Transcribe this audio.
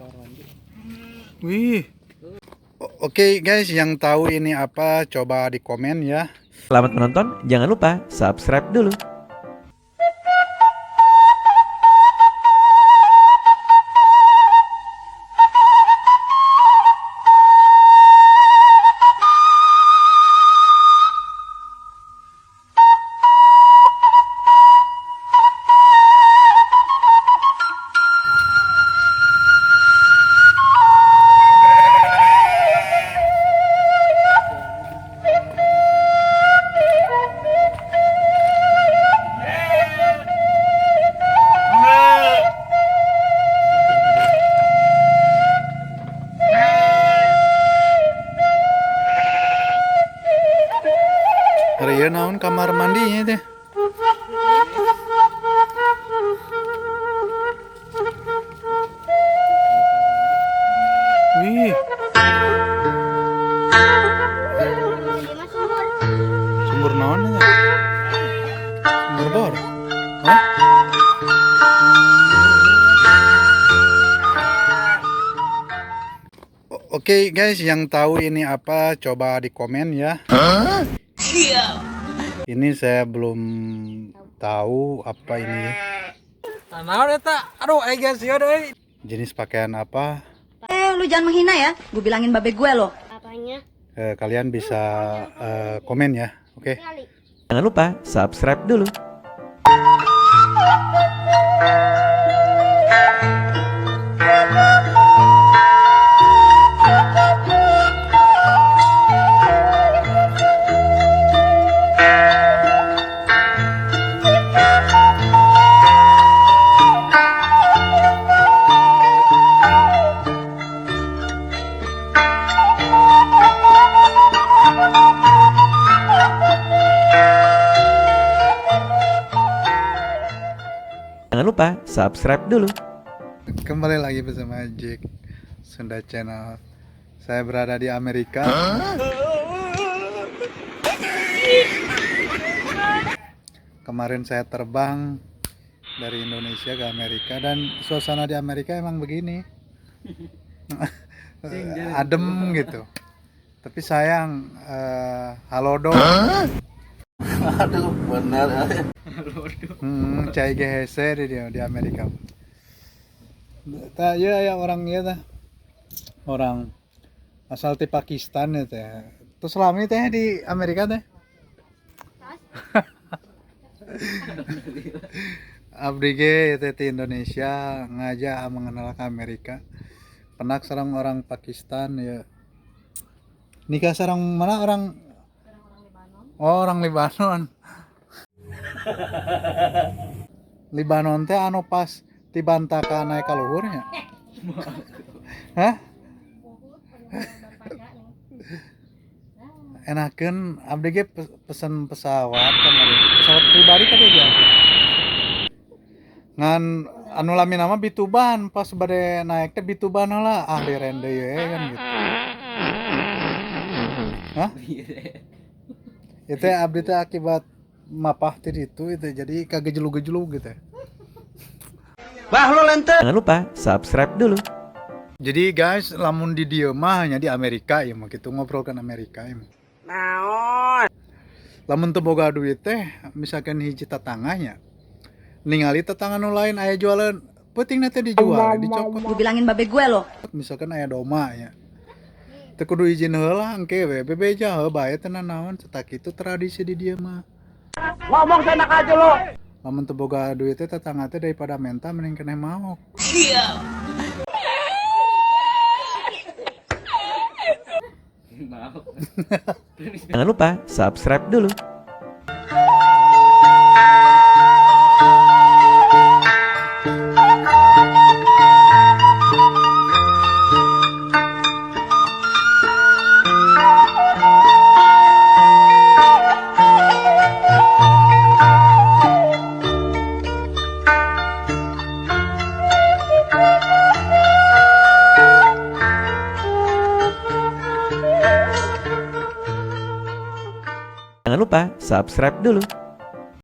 Kamar mandi. Wih. Oke guys, yang tahu ini apa coba di komen ya. Selamat menonton, jangan lupa subscribe dulu. Hari ieu naon kamar mandinya teh? Wih, Sumur. Sumur naon teh? Sumur bor. Hah? Oke guys, yang tahu ini apa coba di komen ya. Ini saya belum tahu apa ini. Naon eta? Aduh, aing geus sieun euy. Jenis pakaian apa? Eh, lu jangan menghina ya. Gue bilangin babe gue loh. Apanya? Kalian bisa komen ya. Oke. Kali. Jangan lupa subscribe dulu. Jangan lupa subscribe dulu. Kembali lagi bersama Jack Sunda Channel. Saya berada di Amerika. Kemarin saya terbang dari Indonesia ke Amerika dan suasana di Amerika emang begini. Adem gitu. Tapi sayang halodo. Aduh, bener. Cai ge hese di Amerika. Tah ya ya orang ieu tah. Orang asal ti Pakistan ya teh. Terus lami teh di Amerika teh. Abdi ge teh ti Indonesia ngajak mengenal ke Amerika. Penak sareng orang Pakistan ya. Nikah sareng mana orang? Oh, orang Libanon. Libanon teh anu pas tibantaka naik ka luhur nya. Hah? Enakeun abdi ge pesen pesawat kemarin. Pesawat pribadi kan dia abdi. Ngan anu lami nama bituban pas bade naik teh bituban lah ah liren deui we kan gitu. Hah? Itu abdi teh akibat mapah ti ditu itu jadi kagejlug-gejlug gitu. Jangan lupa subscribe dulu. Jadi guys, lamun di dieu mah hanya di Amerika ya mah gitu ngobrolkan Amerika ya mah. Naon? Lamun teu boga duit teh misalkan hiji tetanganya ningali tetangga nu lain aya jualan peutingna teh dijual dicokot. Gue bilangin babe gue loh. Misalkan aya doma ya. Teu kudu izin heula engke we bebeja heuh bae teh naon cetak itu tradisi di dieu mah. Ngomong seenak aja lo. Lamun teu boga duit teh tetangga teh daripada menta mending keneh maok. Jangan lupa subscribe dulu. Jangan lupa subscribe dulu.